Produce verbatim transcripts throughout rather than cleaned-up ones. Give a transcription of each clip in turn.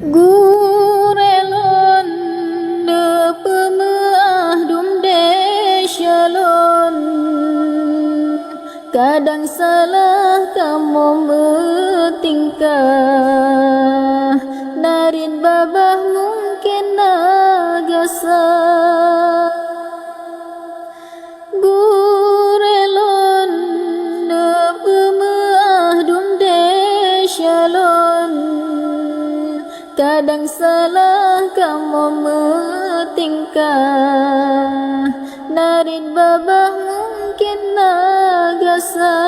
Gurée lôn, neupeumeuáh dum desya lôn. Kadang salah kamoe meutingkah, narit babah mungken na gasa. Gurée lôn, neupeumeuáh dum desya lôn. Kadang salah kamoe meutingkah, narit babah mungken na gasa.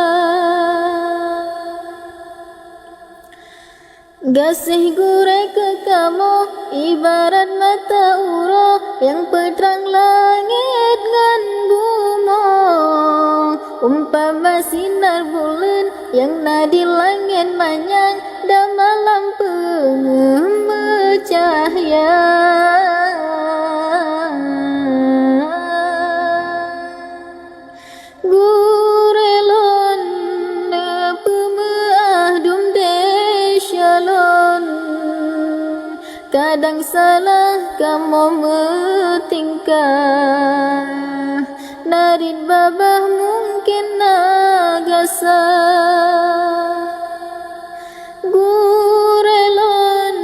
Gaséh gurée keu kamoe ibarat mata uroe nyang peutrang langét ngon bumoe. Umpama sinar buleuen nyang na di langét manyang, dan malam peungeuh meucahya. Gurée lôn, neupeumeuáh dum desya lôn. Kadang salah kamoe meutingkah, narit babah mungken na gasa. Gurée lôn,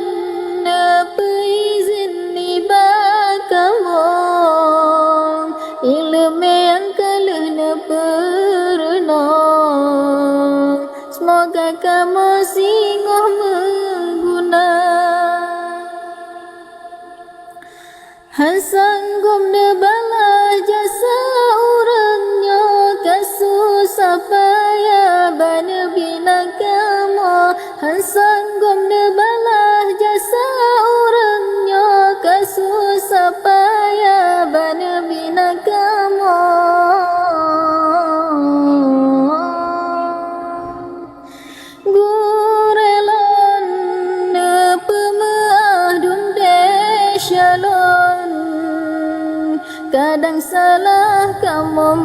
neupeuizin nibak kamoe ileumé nyang ka lheueh neupeurunoe. Seumoga kamoe singoh meuguna. Hán sanggob neubalah jasa ureuëng nyoe ka susah payah bak neubina kamoe. Hán sanggob neubalah jasa ureuëng nyoe ka susah payah bak neubina kamoe. Gurée lôn, neupeumeuáh dum desya lôn. Kadang salah kamoe